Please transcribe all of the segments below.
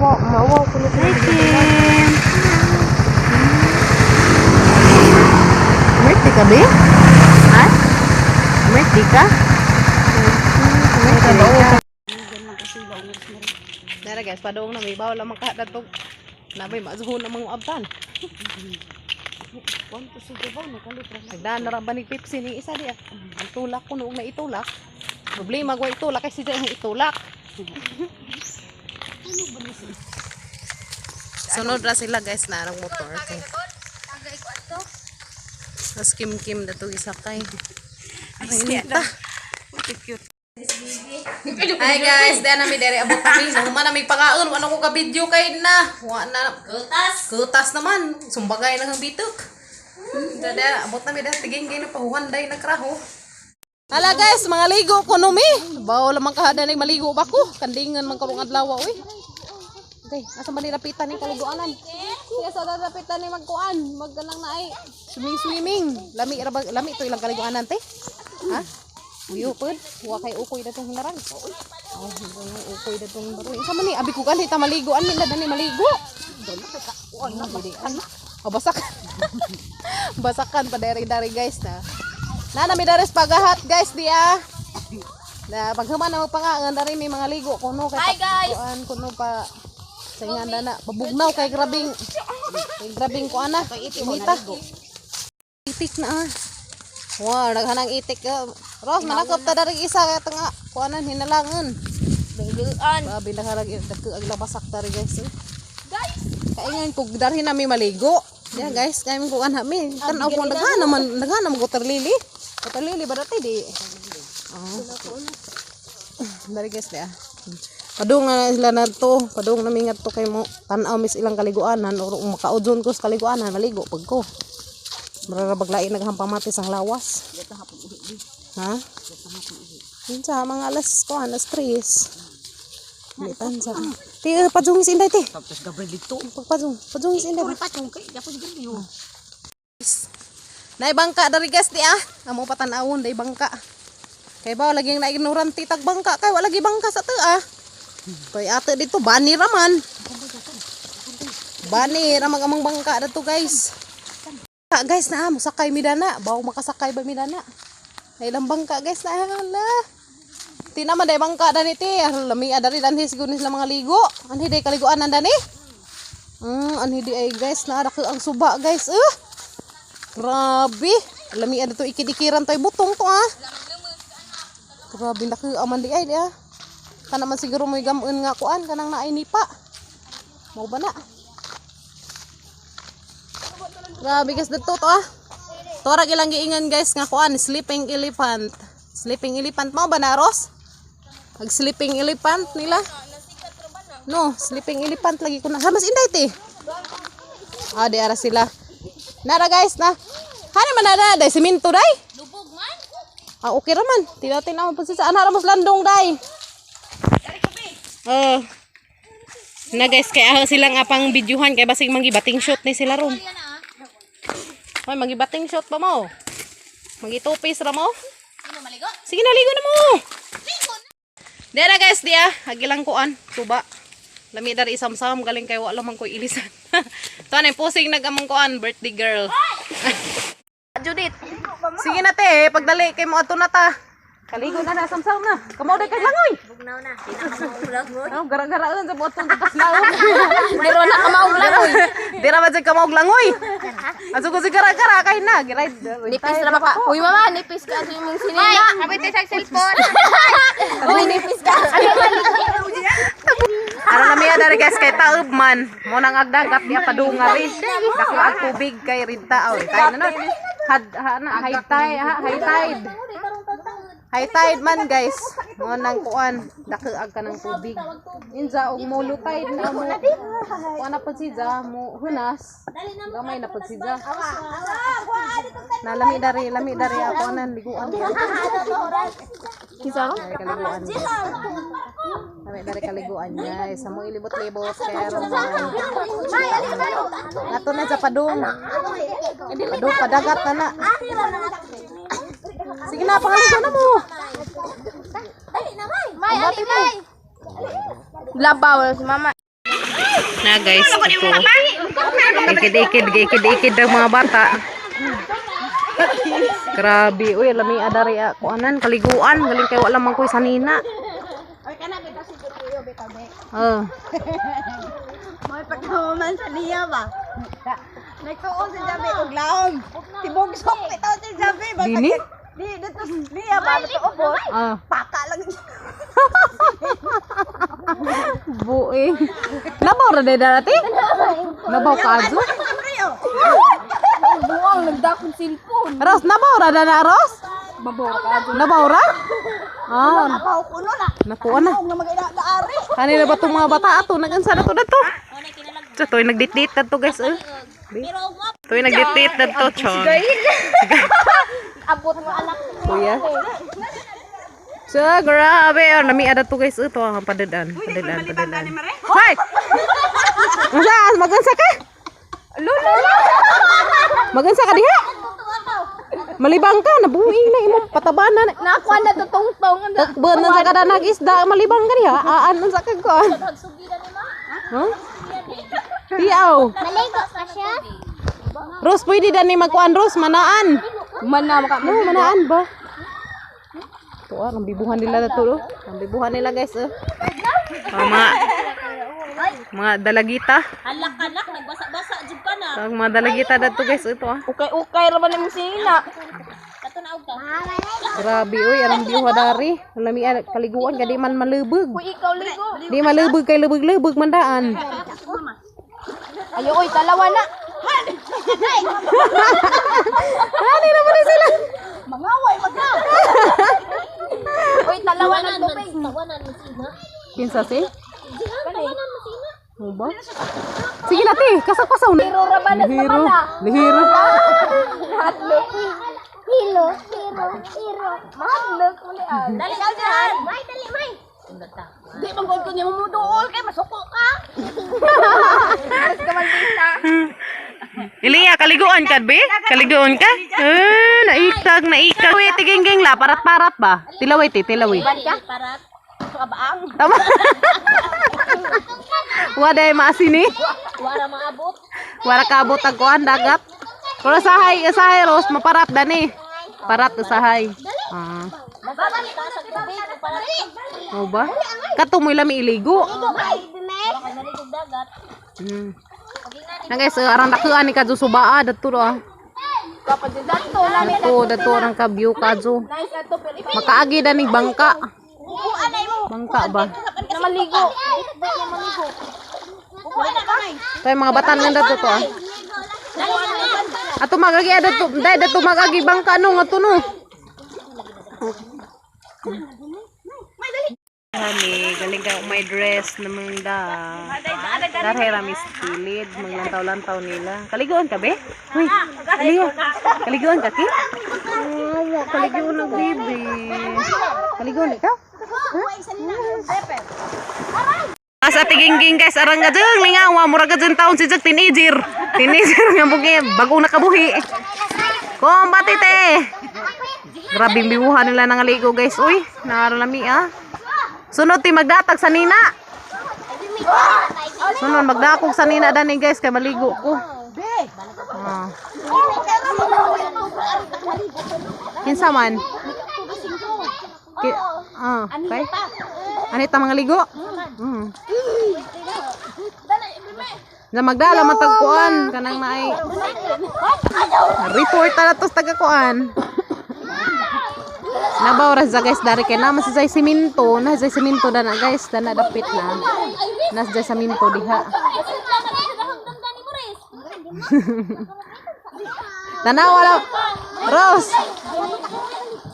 Mawaw, mawaw ko na. Hi, Kim. Birthday ka, be? Ha? Birthday ka? Birthday ka. Dara guys, padung na may bawal ang mga datog. Na may mazuhon ang mga abtan. Nagdaan na ra ba ni Pepsi ni isa di ah. Ang tulak ko noong naitulak. Problema ko itulak kasi siya ang itulak. Sunod ra sila guys na ang motor. Mas kim kim na to isakay. Ay, inita. Hi guys, diyan na mi dere abot kami. Nahuman na mi pagaon, wala ko ka video kay na. Wa na. Kutas. Kutas naman. Sumbagay lang ang bitok. Dada, abot na mi dere tiging na pahuhanday na kraho. Hala guys, mga ligo ko no mi. Bawal man kahada ning maligo ba ko? Kandingan man karong adlaw oy. Okay, asa man nilapitan ning kaliguanan? Siya sa dadapitan ni magkuan, magganang na ay swimming swimming. Lami ra ba, lami to ilang kaliguanan te? Ha? Uyo pod, wa kay ukoy datong hinarang. Oh, ganun ukoy datong baroy. Isa man ni abi ko gani ta maligo ani na dani maligo. Oh, basak. Basakan pa dari-dari guys na. Na nami dares pagahat guys di ah. Na paghuman na magpangangan dari may mga ligo kuno kay. Hi guys. Kuan kuno pa sa nga na na pabugnaw kay grabing kuan na. Inita. Itik na ah. Wow, daghan ang itik. Ah. Ros, manakop ta dari isa kay tanga kuanan hinalangan. Banggaan. Grabe na karag dagko ang labasak dari guys. Eh. Guys! Kaingan ko darhin nami maligo. Yeah guys, kay ko anha mi. Tan-aw ko daghan naman, daghan naman water lily. Water lily ba dati di? Oh. Dari guys di ah. Padung na sila na to, padung na mi ngadto kay mo tan-aw mis ilang kaliguanan or makaudson ko sa kaliguanan maligo pag ko. Murara baglain naghampamatis ang lawas. Ha? Unsa mga alas ko, alas 3. Litan sa. Ti padung is inday ti. Tapos Gabriel dito. Pagpadung, padung is inday. Patong kay tapos Gabriel. Nay bangka dari guys di ah. Amo patanawon day bangka. Kay ba lagi na ignorante tag bangka kay wala lagi bangka sa to ah. Kay ate dito bani raman. Bani ra mag amang bangka dato guys. Ka guys na ah, mosakay mi dana, bawo makasakay ba mi dana. Nay ilang bangka guys na hala. Ti naman day bangka dani ti. Lami dari danhi siguro ni sila mga ligo. Anhi day kaliguan dani. Anhi di ay guys na dako ang suba guys. Grabe. Lami ano to ikidikiran to butong to ah. Grabe laki aman di ay di ah. Kana man siguro mo'y gamun nga kuan kanang naay nipa. Mao ba na? Grabe guys dito to ah. Tora ilang giingan guys nga kuan sleeping elephant. Sleeping elephant mao ba na Ros? Ag sleeping elephant nila. No, sleeping elephant lagi ko na. Ha, mas inday ti. Ah, di ara sila. Nara guys na. Hani man na day simento day. Lubog man. Ah, okay ra man. Tinatin ako po sa ana ra mas landong day. Oh. Na guys, kaya sila nga pang videohan kay basig manggibating shot ni sila ron. Hoy, manggibating shot ba mo? Mangitupis ra mo? Sino maligo? Sige na, ligo na mo. Dera guys, diya. Agilang kuan, suba. Lami dari isamsam galing kay wala man koy ilisan. To na posing nagamang kuan birthday girl. Judith. Sige na te, pagdali kay mo ato na ta. Kaligo na na samsam na. Kamaw day kay langoy. Bugnaw na. Pinakamauglag mo. Oh, gara-garaan sa buot sa kaslaw. Pero na kamauglag mo. Dira ba jud kamaw langoy? Aso ko si gara-gara kay na, giray. Nipis ra ba ka? Uy mama, nipis ka sa imong sinina. Abay tayo sa cellphone. Uy, nipis ka. Ano na miya dari guys kay taob man. Mo nang agdagat diya padunga rin. Dako ang tubig kay rinta. Oh, tayo na no. Had ha, na, high tide, ha, high tide. High tide man guys. Mo nang kuan dako ag kanang tubig. Inza og mo low tide na mo. Kuan na pud si Ja, mo hunas. Gamay na pud si Ja. Na lami dari ako anan liguan. Kisa? Dari kaliguan. Lami dari kaliguan guys. Sa mo ilibot-libot kay aron Nato na sa padung. Padung padagat na na. Sige na, pangaligo na mo. May, ali, may. Labaw si mama. Na guys, ito. Ikid-ikid, ikid-ikid ang mga bata. Grabe, uy, lami adari kuanan, kaliguan, galing kay wala man koy sanina. Oy, kana bitaw si Kuyo bitaw be. Oh. May pagkahuman sa niya ba? Nagtuon si Javi og laom. Tibugsok bitaw si Javi. Dini? Di dito niya ba tuobos? Ah, Paka lang. bue. Labaw ra day dati? Labaw ka azo? Rio. Buang nagdakon cellphone. Ros, nabaw ra na Ros? Babaw ka. Nabaw ra? Ah, Apaw kuno na. nakuha na. Og na mag-inaari. Kanila ba itong mga bata ato? Nag-ansa na to na to. So, to'y nagdit-dit na to guys. Eh. To'y nagdit-dit na to, chon. Abot mo anak. Kuya. So, grabe. Oh, nami ada to guys. Ito ang padadan. Padadan, padadan. Hoy! Unsa? Magansa ka? Lolo. Magansa ka diha? Malibang ka. Nabuing na imong patabanan. Nakuha na to tungtong. Takban na sa kada nag-isda. Malibang ka diha. Aan unsa ka ko? Huh? Tiaw. Maligo ka siya? Ros, pwede dani magkuan Ros, manaan. Mana maka. No, manaan ba? Ito ah, ang bibuhan nila na to. Oh. Ang bibuhan nila guys. Oh. Ah, mga dalagita. Halak ka nak, nagbasa-basa jud ka na. Ang mga dalagita na to guys. Ito ah. Ukay-ukay ra man imong sinina. Katunaog ka. Grabe oy, arang biuha dari. Lami ah, kaliguan ka di man malubog. Uy, ikaw ligo. Di malubog kay lubog-lubog man daan. Ayo oy, talawa na. Ani naman na sila. Mangaway magka. Uy, talawa na tubig. Tawanan mo sina. Kinsa si? Tawanan mo sina. Mo ba? Sige na te, kasaw-kasaw na. Hero ra ba na sa Lihiro. mana? Lihiro. Hadlok. Hilo, hero, hero. Mahadlok mo ni an. Dali dali. May, dali, may. Di man gud ko niya mumuduol kay masuko ka. Mas ka man tita. Iliya, kaliguan ka, be? Kaliguan ka? Eh, naikag, naikag. Uy, tiging la, parat-parat ba? Tilaway, ti, tilaway. Parat. Kabaang. Tama. Waday maasin eh. Wara maabot. Wala kabot ang kuan, dagat. Pero usahay, usahay, Ros, maparat dani. Parat usahay. Ah. Basta taas ang tubig parat. O ba? Katumoy lami iligo. Kay naligog dagat. Na guys, arang dakuan ni kadto subaa dadto ro ah. Dato lami Dadto, dadto arang ka view kadto. nice ato pero Makaagi dani bangka. Bangka ba? na maligo. Tayo mga batan nga dato to ah. Ato magagi dato, dai dato magagi bangka no nga no. Honey, galing ka may dress namang da. Darhay rami sa kilid, maglantaw-lantaw nila. Kaliguan ka be? Uy, kaligo. Kaliguan ka ki? Oh, kaliguan ng baby. Kaliguan ikaw? Asa tigingking guys, arang ka dyan, lingawa, mura ka dyan taon si Jack, teenager. Teenager nga bugi, bagong nakabuhi. Kumbati te. Grabing bibuhan nila ng aligo guys. Uy, nakaralami ah. Sunod ti magdatag sa nina. Sunod magdakog sa nina dani guys kay maligo ko. Ah. Kinsa man? Ki ah, okay. Anita mga ligo? Mm. Na magdala matagkuan kanang naay. Report na to sa tagakuan. Nabaw ra sa guys dari kay naman sa simento, na sa simento dana guys, dana dapit na. Nas sa simento diha. Tanawa la. Rose.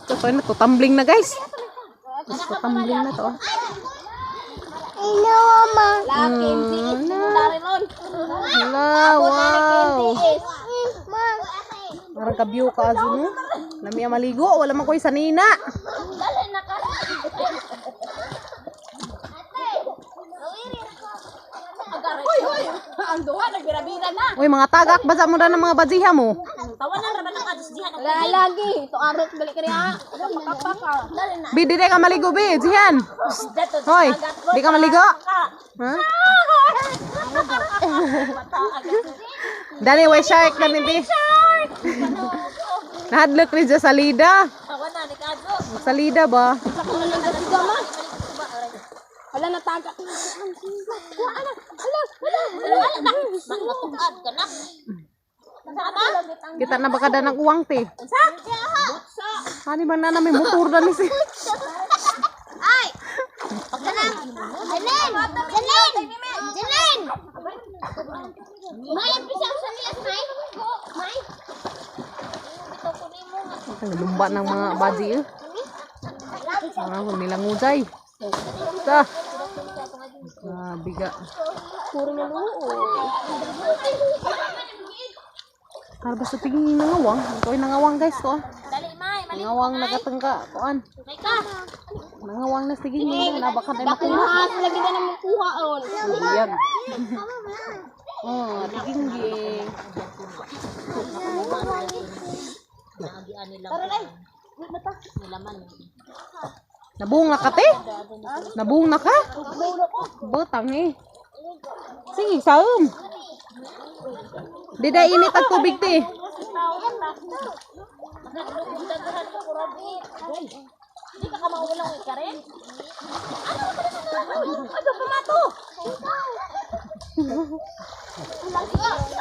Ito na to tumbling na guys. Ito tumbling na to. Ah. Ino, ma. Dari ron. Hala, wow. Ma. Parang ka-view ka azo no. Lami ang maligo, wala man ko'y sanina. Hoy hoy. Ang duha nagbira-bira na. Uy, mga tagak, basa mo na ng mga badziha mo. Tawanan ra man ang adus diha. Wala lagi. Ito arot balik ka niya. Kapakapa. Bi, di ka maligo, bi. Jihan. Hoy, di ka maligo? Ha? Dani, way shark na ni bi. Nahadlok ni dyan sa lida. Sa lida ba? Wala nataga. Matuad ka na. Kita na baka da ng uwang te. Ani man na namin motor na ni si. Ay! Kanang! Jalin! Jalin! Jalin! May pisang sa niya, May. May. Ang lumba ng mga baji eh. Ah, kung nilang ujay. Ta. Grabe ka. Puro na luo. Para sa tingin nangawang. Ito ay nangawang guys to. Ah. Dali, May. Mali. Nangawang nagatangka. Kuan. May ka. Nangawang na sige hindi na baka tayo makuha. Maas lagi na naman kuha on. Biyag. Oh, tingin. Naagian nila. Nilaman. Nabuong na ka te? Nabuong na ka? Butang eh. Sige, saom. Di na init ang tubig te. Hindi ka kamaulang eh, Karen.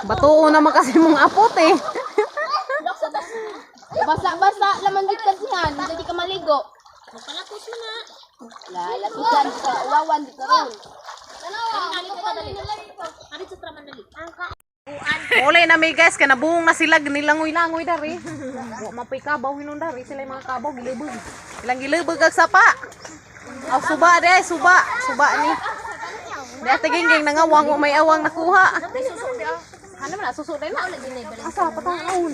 Batuo naman kasi mong apot eh. Basa-basa laman gid ka siyan. Hindi ka maligo. Magpalakos mo na. Lalasigan ka. Uwawan di ka ron. Dali, dali, dali. Ari sa traman dali. Ulay na may guys, kaya nabuong na sila, nilangoy-langoy dari. Wa mapoy kabaw hinon dari, sila yung mga kabaw, gilubog. Ilang gilubog ag sapa. Aw, suba de, suba, suba ni. Di ate gingging nangawang, wa may awang nakuha. Ano man, suso din na. Asa, patangawon.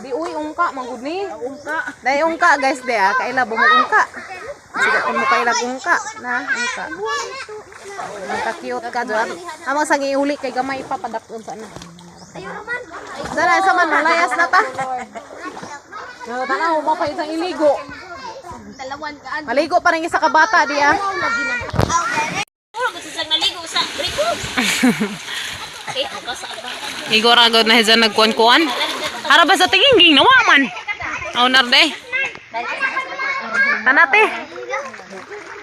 Di uy, ungka, manggod ni. Ungka. Dai ungka guys, di ah, kaila mo ungka. Sige, kung mo kaila ungka, na, ungka. Nagka-cute ka doon. Amang sang iuli kay gamay pa padakon sa na. Dara sa man malayas na ta. No, tanaw mo pa isang iligo. Talawan ka. Maligo pa rin isa ka bata di ah. Puro gusto silang naligo sa briko. Eh, ako sa abang. Igor agad na hijan nagkuan-kuan. Hara ba sa tingin nawa man. Aw narde. Tanate.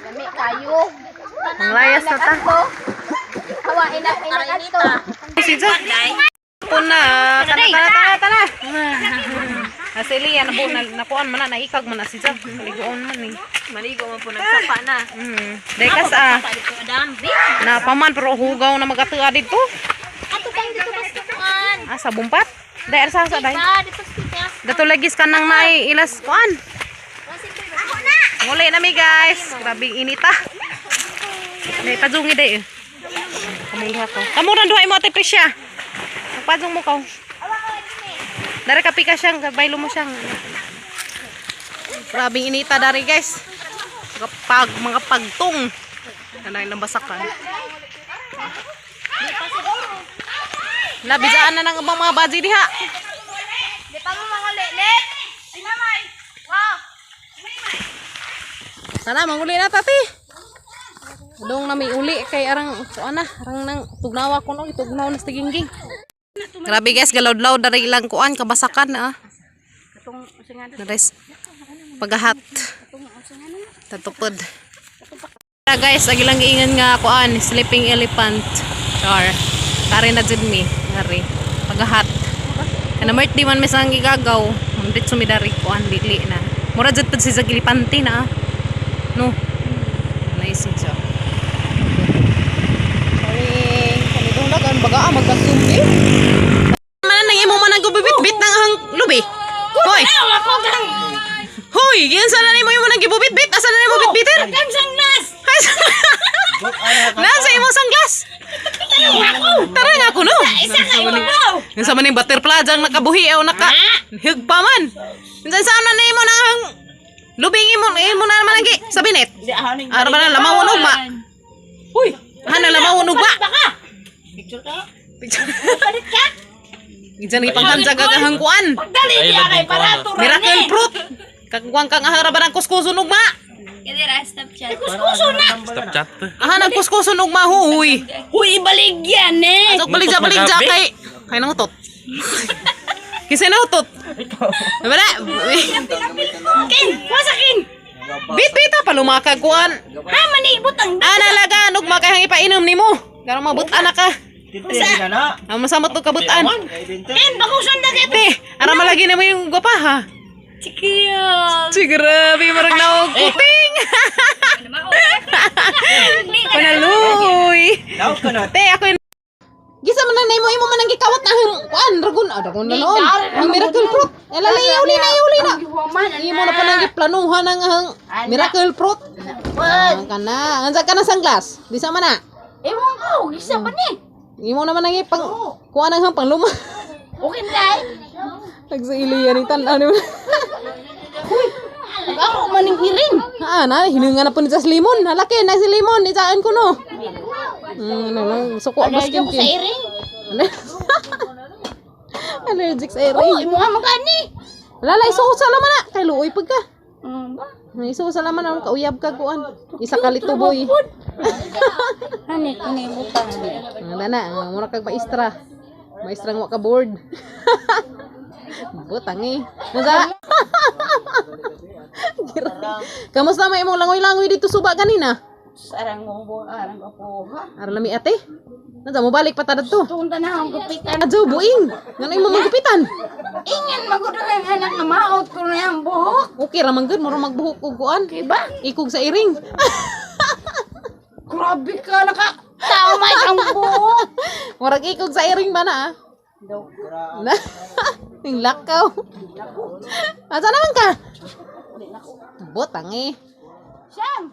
Lami kayo. Manglayas na ta. Hawa inak inak ato. Si Jo. Puna, tana tana tana tana. Asili yan na na nakuan man na naikag man na si Jo. Maliguon man ni. Maligo man po nagsapa na. Dekas ah. Dito, Adam. Bi. Na paman pero hugaw na magatua dito. Ato kang dito basta kuan. Ah, sa bumpat. Dahil sa dai. Ba, dito sa tigas. Dato lagis ka nang nai ilas kuan. Muli na mi guys. Grabing inita. Dai pajungi dai. Eh. Kamulha ko. Kamu ran duha imo ate Prisya. Pajung mo ko. Dari kapi ka siyang, baylo mo siyang. Grabing inita dari guys. Kapag mga pagtong. Ano ilang basakan. Nabisaan na ng ibang mga baji diha. Di pa mo mga lilit. Ay mamay. Wow. Sana manguli na tati. Dong na may uli kay arang kuan na, arang nang tugnawa ko no, itugnaw na sa tigingging. Grabe guys, galawdlaw dari ilang kuan kabasakan na. Ah. Nares pagahat. Tatupod. Tara guys, agi lang giingan nga kuan, sleeping elephant. Char. Tari na jud mi, ngari. Pagahat. Kana mert di man misang gigagaw. Ambit sumidari kuan dili na. Mura jud pud si sa gilipante na. Ah. No. Nice siya. Sorry, kanitong dagan baga ah, magkasumbi. Man nang imo man ang gubibit-bit ng ang lubi. Hoy. Hoy, giunsa na nimo imo nang gibubit-bit? Asa na nimo bitbitin? Sanglas. Nasa imong sanglas. Tara nga ko no. Isa ka ibabaw. Unsa man ning butterfly dyan nakabuhi aw naka higpa man. Unsa sa na nimo nang lubing imo imo na naman ang gi sa binet. Ara ba na lamawon ugma? Uy, hana lamawon ugma. Baka. Picture. Palit ka. Diyan ipanghansa gagahang kuan. Dali niya kay para Miracle fruit. Kagkuan kang ahara ba ng kuskuson ugma? Kuskuso na. Stop chat. Aha nagkuskuson ugma huy. Huy, ibaligyan eh. Asok baligja baligja kay kay nangutot. Kasi nangutot. Wala. Kin, wasakin. Bit bita palumakag kuan. Ha, manibutang. Ana laga ugma kay hang ipainom nimo. Karong mabutan na ka. Ang masamot og kabutan. Kin, bakusan na kay. Te, ara malagi na mo yung gwapa ha. Chikiyo. Chi grabe marag naog kuting. Panaluy. Te, ako yun. Gisa man na nimo imo man ang gikawat na ang kuan ragon ah ragon na noon. Ang miracle fruit. Elala uli na uli na. Imo na pa nang giplanuhan ang ang miracle fruit. Ah, kana. Ansa ka na sanglas? Di sa man na. Ewan ko, isa pa ni. Imo naman ang ipang kuan ang pangluma. Okay na. Nagsaili yan ni tan ano. Ako maning iring. Ah, na hinungan na po ni sa limon. Halaki na si limon isaan ko no. No, no, suko ang Allergic skin ko sa iring. Allergic sa Oh, iring. imo nga magani. Lala, isuot sa laman na. Kay luoy pag ka. Ba? Isuot sa laman ang kauyab ka kuan. Isa ka lituboy. Hani, kuni butang. Wala na, mura kag maestra. Maestra nga wa ka board. Butang eh. Nasa? Kamusta may imong langoy-langoy dito suba kanina? Sarang mo bo, arang ko ha. Aron lami ate. Nasa mo balik pa ta dadto. Tungta na akong gupitan. Adyo buing. Ngano imo manggupitan? Ingan magud ang anak nga maot ko na ang buhok. Okay ra man gud mura magbuhok og kuan. Diba? Ikog sa iring. Grabe ka naka tamay ang buhok. Murag ikog sa iring ba na ah? Na. Ning lakaw. Asa naman ka? Butang eh. Siyam.